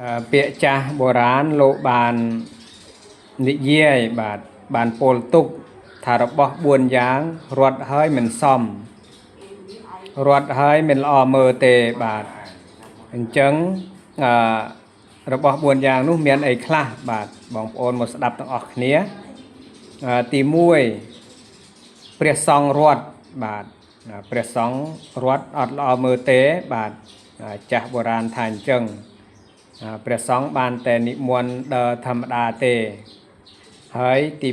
ពាក្យចាស់បុរាណលោកបាននិយាយបាទបានពោលទុកថារបស់4យ៉ាងរត់ហើយមិនសមរត់ហើយមិនល្អមើលទេបាទអញ្ចឹងអឺរបស់4យ៉ាងនោះមានអីខ្លះបាទបងប្អូនមកស្ដាប់ទាំងអស់គ្នាទី1ព្រះសង្ឃរត់បាទព្រះសង្ឃរត់អត់ល្អមើលទេបាទចាស់បុរាណថាអញ្ចឹងព្រះសង្ឃបានតែនិមន្តដើរធម្មតាទេហើយទី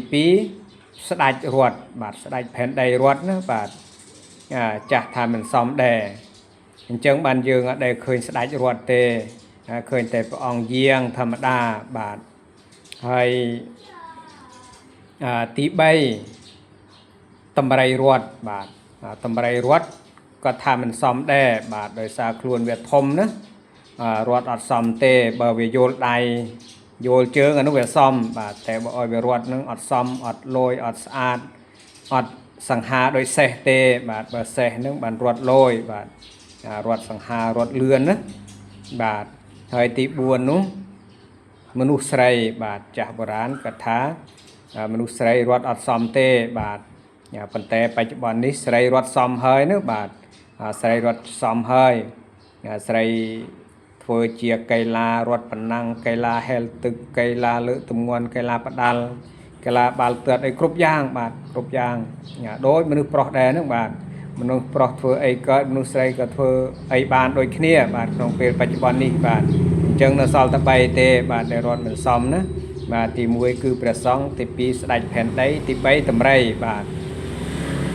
2ស្ដេចរត់បាទស្ដេចផែនដីរត់ណាបាទចាស់ថាមិនសមដែរអញ្ចឹងបានយើងអត់ដែលឃើញស្ដេចរត់ទេឃើញតែព្រះអង្គយាងធម្មតាបាទហើយទី3តម្រៃរត់បាទតម្រៃរត់ក៏ថាមិនសមដែរបាទដោយសារខ្លួនវាធំណារត់អត់សមទេបើវាយល់ដៃយល់ជើងអានោះវាសមបាទតែបើឲ្យវារត់នឹងអត់សមអត់លយអត់ស្អាតអត់សង្ហាដោយសេះទេបាទបើសេះនឹងបានរត់លយបាទរត់សង្ហារត់លឿនណាបាទហើយទី4នោះមនុស្សស្រីបាទចាស់បុរាណគាត់ថាមនុស្សស្រីរត់អត់សមទេបាទប៉ុន្តែបច្ចុប្បន្ននេះស្រីរត់សមហើយណាបាទស្រីរត់សមហើយស្រីធ្វើជាកីឡារត់ប៉ុណ្ណឹងកីឡាហែលទឹកកីឡាលើកទម្ងន់កីឡាផ្ដាល់កីឡាបាល់ទាត់អីគ្រប់យ៉ាងបាទគ្រប់យ៉ាងដូចមនុស្សប្រុសដែរហ្នឹងបាទមនុស្សប្រុសធ្វើអីកើតមនុស្សស្រីក៏ធ្វើអីបានដូចគ្នាបាទក្នុងពេលបច្ចុប្បន្ននេះបាទអញ្ចឹងនៅសល់តែ3ទេបាទដែលរត់មិនសមណាបាទទី1គឺព្រះសង្ឃទី2ស្ដេចផែនដីទី3តម្រៃបាទ